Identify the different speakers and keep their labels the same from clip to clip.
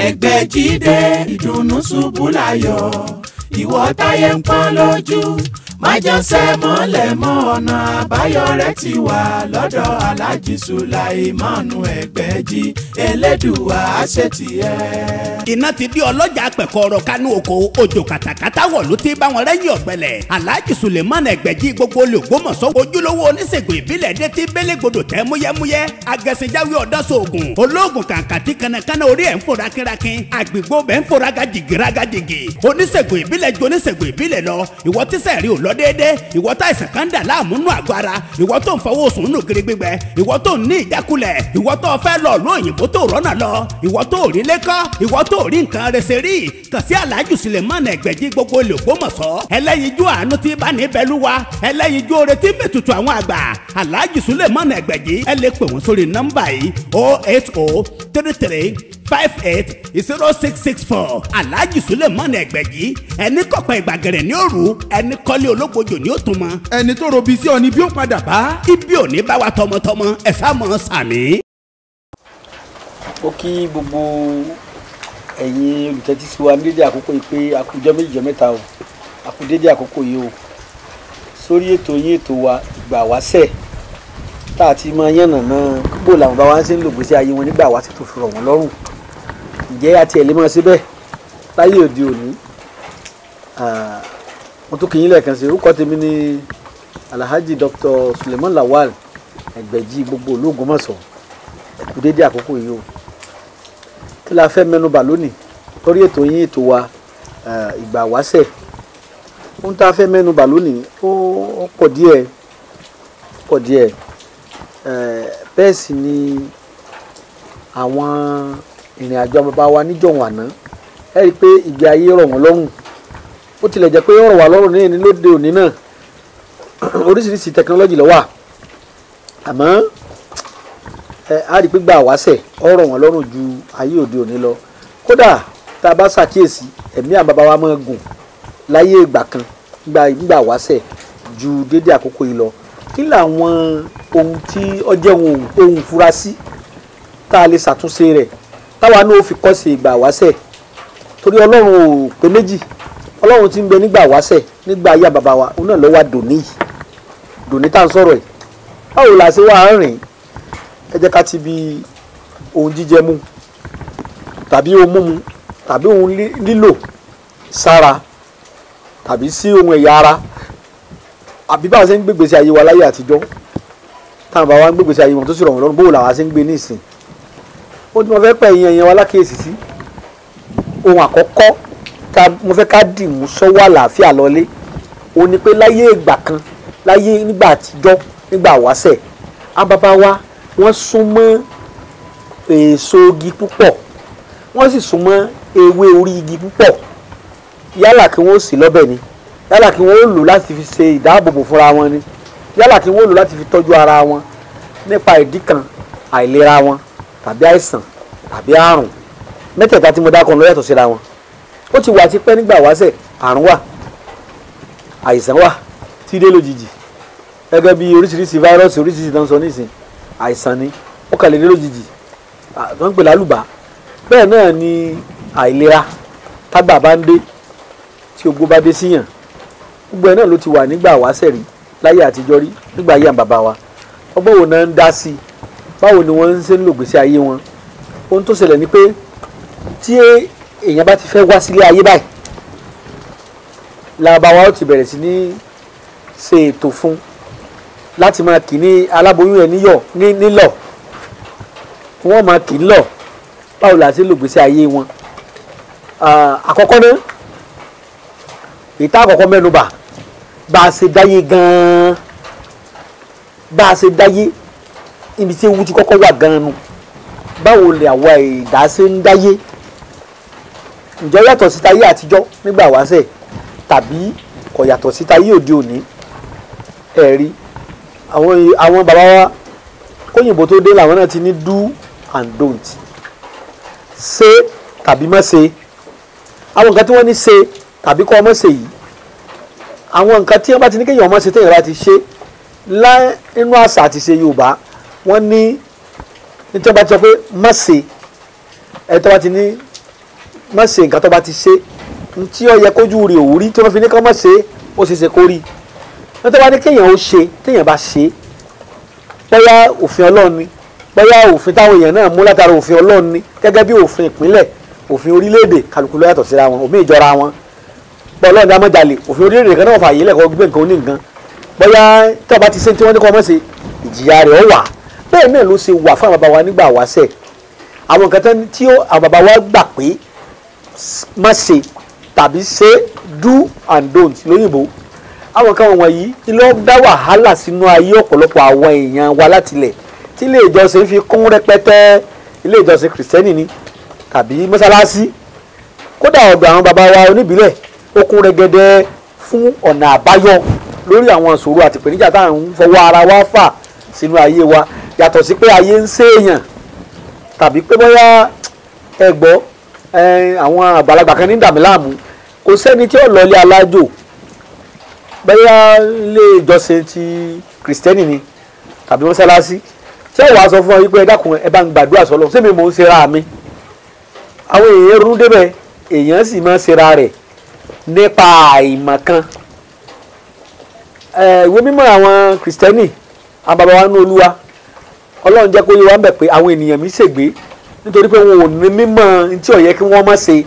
Speaker 1: Ẹgbẹ́jídé ìdùnnú ṣubú láyọ̀, ìwọ táyé ń pọ́n lójú, májànsẹ́ mọ́lẹ̀ mọ́ ọ̀nà àbáyọ rẹ̀ ti wà lọ́dọ̀ Alhaji Sulaimanu Ẹgbẹ́jí, Elédùwà àṣetìẹ́.
Speaker 2: Iná ti di ọlọ́jà pẹ̀kọ́rọ̀ kánú oko, òjò kàtàkàtà wọ̀ ló ti bá wọn rẹ́yìn ọ̀gbẹ́lẹ̀. Alhaji Sulaimanu Ẹgbẹ́jí gbogbo olùgbòmọ̀sọ́ ojúlówó oníṣègùn ìbílẹ̀ dé ti bélégbodò tẹ́ múyẹ́múyẹ́, agẹ̀sìnjáwé ọ̀dọ́sọ̀ọ̀gùn olóògùn kàǹkàtì kanakana orí ẹ̀ ń fò rákínrákín, àgbègbè bẹ́ẹ̀ ń fò rágàjìgì rágàjìgì. Oníṣègùn ìbílẹ̀ ju oníṣègùn ìbílẹ̀ lọ, ìwọ tíṣẹ̀ rí ò lọ déédé, ìwọ tá ìsàn kan dà láàmú nù àgọ́ ara, ìwọ tó ń fọwọ́ sùn nù kiri gbígbẹ, ìwọ tó ń ní ìjákulẹ̀, ìwọ tó fẹ́ lọ ló òyìnbó tó rọ́nà lọ, ìwọ tó rí lẹ́kọ́, ìwọ tó rí nǹkan rẹsẹ̀ rí, kàn sí Alhaji Sulaimanu Ẹgbẹ́jí gbogbo olùgbòmọ̀sọ́, ẹlẹ́yinjú àánú tí bá ní bẹ́lúwa, ẹlẹ́yinjú oore tí mẹ́tutù àwọn àgbà. Alhaji Sulaimanu Ẹgbẹ́jí, ẹ lè pè wọ́n sórí nọ́mbà yìí 080 33 58 0664. Alhaji Sulaimanu Ẹgbẹ́jí, ẹni kọ̀pẹ́ ìgbàgẹ̀rẹ̀ ní òru, ẹni kọ́lé ológbojò ní òtún mọ́.
Speaker 3: Ẹni tó robi sí ọ ni bí ó padà bá.
Speaker 2: Ibi ò ní bá wa tọmọtọmọ, ẹ sá mọ́ sàmì.
Speaker 4: Ó kí gbogbo ẹ̀yin olùtẹ́tí sí wa ní dédé àkókò yìí pé a kú ọjọ́ méjì ọjọ́ mẹ́ta o, a kú dédé àkókò yìí o, sórí ètò yín ètò wa ìgbà wáṣẹ̀ tá a ti máa yànnàná bó làwọn bá wa ń ṣe ń lò gbèsè ayé wọn nígbà wáṣẹ̀ tó fi rọ̀ wọ́n lọ́rùn. Ǹjẹ́ a tiẹ̀ lè máa ṣe bẹ́ẹ̀ láyé òde òní? Mo tún kí yín lẹ́ẹ̀kan sí. Orúkọ tèmi ni Alhaji Dr. Suleiman Lawal Ẹgbẹ́jí gbogbo Ológbòmọ̀ṣọ́. Ẹ kú dédé àkókò yìí o. Kí la fẹ́ mẹ́nubà lónìí lórí ètò yín ètò wa ìgbà wáṣẹ̀? Ohun tá a fẹ́ mẹ́nubà lónìí ó pọ̀ díẹ̀, pọ̀ díẹ̀. Bẹ́ẹ̀ sì ni àwọn ìrìn àjò bàbá wa níjọ̀hún àná, ẹ rí i pé ìgbé ayé rọ̀ wọ́n lọ́rùn. Ó tilẹ̀ jẹ́ pé ó rọ̀ wá lọ́rùn ní ẹni lóde òní náà, oríṣiríṣi tẹkinọ́lọ́jì ló wà, àmọ́ a rí i pé gbà wáṣẹ̀ ó rọ̀ wọ́n lọ́rùn ju ayé òde òní lọ. Kódà tá a bá ṣàkíyèsí, ẹ̀mí àwọn bàbá wa máa gùn láyé ìgbà kan nígbà wáṣẹ̀ ju dédé àkókò yìí lọ. Kí làwọn ohun tí ó jẹ́ ohun fura sí tá a lè ṣàtúnṣe rẹ̀ táwa náà ó fi kọ́ sí ìgbà wáṣẹ̀? Torí Ọlọ́run ò pé méjì, Ọlọ́run tí ń bẹ nígbà wáṣẹ̀ nígbà ayé bàbá wa, òun náà ló wà dòní yìí, dòní tá à ń sọ̀rọ̀ yìí. Báwo la ṣe wá rìn? Ẹ jẹ́ ká ti bi ohun jíjẹ mu tàbí ohun mímu tàbí ohun lílò sára tàbí sí ohun ẹ̀yà ara, àbí báwa ṣe ń gbégbèsè ayé wa láyé àtijọ́ táwọn bàbá wa ń gbégbèsè ayé wọn tó sì rọ̀ wọ́n lọ́rùn, báwo làwa ṣe ń gbé nísìn? Ohun tí mo fẹ́ pẹ̀ yẹn wa lákèésí sí, ohun àkọ́kọ́ tá mo fẹ́ ká dì mú sọ́wọ́ àlàáfíà lọlé, òun ni pé láyé ìgbà kan, láyé nígbà àtijọ́, nígbà wáṣẹ̀, àwọn bàbá wa wọ́n súnmọ́ èso igi púpọ̀, wọ́n sì súnmọ́ ewé orí igi púpọ̀. Yálà kí wọ́n sì lọ́bẹ̀ ni, yálà kí wọ́n lò láti fi ṣe ìdáàbòbò fúnra wọn ni, yálà kí wọ́n lò láti fi tọ́jú ara wọn nípa ìdí kan, àìlera wọn tàbí àìsàn tàbí àrùn. Mẹ́tẹ̀ẹ̀ta tí mo dákọ̀ ló yàtọ̀ síra wọn. Ó ti wà tipẹ́ nígbà wáṣẹ̀, àrùn wà, àìsàn wà tí dé lójijì, gẹ́gẹ́ bí oríṣiríṣi fáírọ́ọ̀sì oríṣiríṣi tó ń sọ nísìn, àìsàn ni ó kàn lè dé lójijì tó ń pè lálùbá. Bẹ́ẹ̀ náà ni àìlera tágbà bá ń dé, tí ogbó bá dé síyàn, gbogbo ẹ̀ náà ló ti wà nígbà wáṣẹ̀ rí láyé àtijọ́ rí nígbà ayé àwọn bàbá wa. Ọgbọ́n wo náà ń dá sí i? Báwo ni wọ́n ń ṣe ń lò gbèsè ayé wọn? Ohun tó ṣẹlẹ̀ ni pé tí èèyàn bá ti fẹ́ wá sílé ayé báyìí, làbá wa ó ti bẹ̀rẹ̀ sí ní ṣe ètò fún láti máa kì ní aláboyún ẹ̀ níyọ̀ nílọ̀, wọ́n máa kì í lọ̀. Báwo la ṣe lò gbèsè ayé wọn? Àkọ́kọ́ náà, ìta àkọ́kọ́ mẹ́nubà bá a ṣe dáyé gan-an, bá a ṣe dáyé, ibi tí ewu ti kọ́kọ́ wà gan-an nu. Báwo lè àwa ẹ̀dá ṣe ń dáyé? Ǹjẹ́ ó yàtọ̀ sí tayé àtijọ́ nígbà wáṣẹ̀ tàbí kò yàtọ̀ sí tayé òde òní? Ẹ̀rí àwọn bàbá wa kóyìnbó tó dé làwọn náà ti ní do and don't, ṣe tàbí má ṣe. Àwọn nǹkan tí wọ́n ní ṣe tàbí kọ́ ọmọ ṣe yìí, àwọn nǹkan tí wọ́n bá ti ní kéèyàn ọmọ ṣe téèyàn bá ti ṣe nínú àṣà àti ṣe Yorùbá, wọ́n ní ní tí wọ́n bá ti sọ pé má ṣe, ẹ tó bá ti ní má ṣe nǹkan tó bá ti ṣe tí ó yẹ kójú rẹ̀ òwúrí tí wọ́n fi ní kán má ṣe ó ṣe ṣe kó rí. Nítorí wọ́n ní kéèyàn ó ṣe, téèyàn bá ṣe, bóyá òfin Ọlọ́run ni, bóyá òfin táwọn èèyàn náà mú látara òfin Ọlọ́run ni, gẹ́gẹ́ bí òfin ìpínlẹ̀, òfin orílẹ̀-èdè, kálukú ló yàtọ̀ síra wọn, òmíì jọra wọn. Bọ́ Ọlọ́run ní a má jalè, òfin orílẹ̀-èdè kan náà fààyè lẹ́kọ̀ọ́ gbé nǹkan oníǹkan, bóyá tí wọ́n bá ti ṣe tí wọ́n ní kọ́ mọ́ ṣe, ìjìyà rẹ̀ ó wà. Bẹ́ẹ̀ náà ló ṣe wà fún àwọn bàbá wa nígbà wáṣẹ̀. Àwọn nǹkan tí àwọn bàbá wa gbà pé má ṣe tàbí ṣe, do and don't lóyìnbó, àwọn kan wọ̀nyí ló dá wàhálà sínú ayé ọ̀pọ̀lọpọ̀ àwọn èèyàn wa látilẹ̀, tí ilé ìjọsìn fi kún rẹpẹtẹ, ilé ìjọsìn kìrìsìtẹ́nì ni tàbí mọ́sálásí, kódà ọ̀dọ̀ àwọn bàbá wa oníbílẹ̀ ó kún rẹgẹdẹ fún ọ̀nà àbáyọ lórí àwọn ìṣòro àti ìpèníjà tá à ń fọwọ́ ara wa fà sínú ayé wa. Yàtọ̀ sí pé ayé ń ṣèèyàn tàbí pé bóyá ẹ gbọ́ àwọn àgbàlagbà kan ní dàmí láàmú, kò sẹ́ni tí ó lọ ilé alájò, bóyá ilé ìjọsìn ti kìrìsìtẹ́nì ni tàbí mọ́sálásí, tí ó wàá sọ fún ọ wípé ẹ dákun ẹ bá ń gbàdúrà sọ́lọ́, sẹ́mi mò ń ṣera mi. Àwọn èèyàn ronú débẹ̀, èèyàn sì máa ń ṣera rẹ̀ nípa àìmọ̀kan. Ìwé mímọ́ àwọn kìrìsìtẹ́nì, àwọn bàbá wa nínú Olúwa, Ọlọ́run jẹ́ kó yé wa ń bẹ̀ pé àwọn ènìyàn mi ṣègbé nítorí pé wọn ò ní mímọ̀ tí ó yẹ kí wọ́n máa ṣe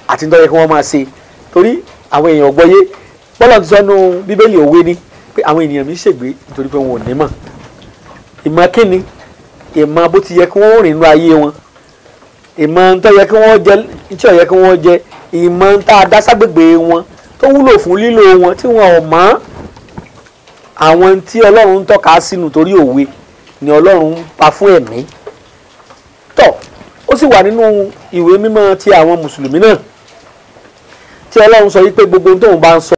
Speaker 4: àti tó yẹ kí wọ́n máa ṣe, torí àwọn èèyàn gbọ́yé. Bọ́lá ti sọnù Bíbélì òwe ni pé àwọn ènìyàn mi ṣègbé nítorí pé wọn ò ní mọ̀. Ìmọ̀ kíni? Ìmọ̀ bó ti yẹ kí wọ́n rìn nínú ayé wọn, ìmọ̀ tó yẹ kí wọ́n jẹ, tí ó yẹ kí wọ́n jẹ, ìmọ̀ tá a dá ságbègbè wọn tó wúlò fún lílò wọn tí wọn ò mọ̀. Àwọn tí Ọlọ́run ń tọ́ka sínú torí òwe ni Ọlọ́run ń pa fún ẹ̀mí tọ́. Ó sì wà nínú ìwé mímọ́ ti àwọn mùsùlùmí náà tí Ọlọ́run sọ wípé gbogbo ohun tóun bá ń sọ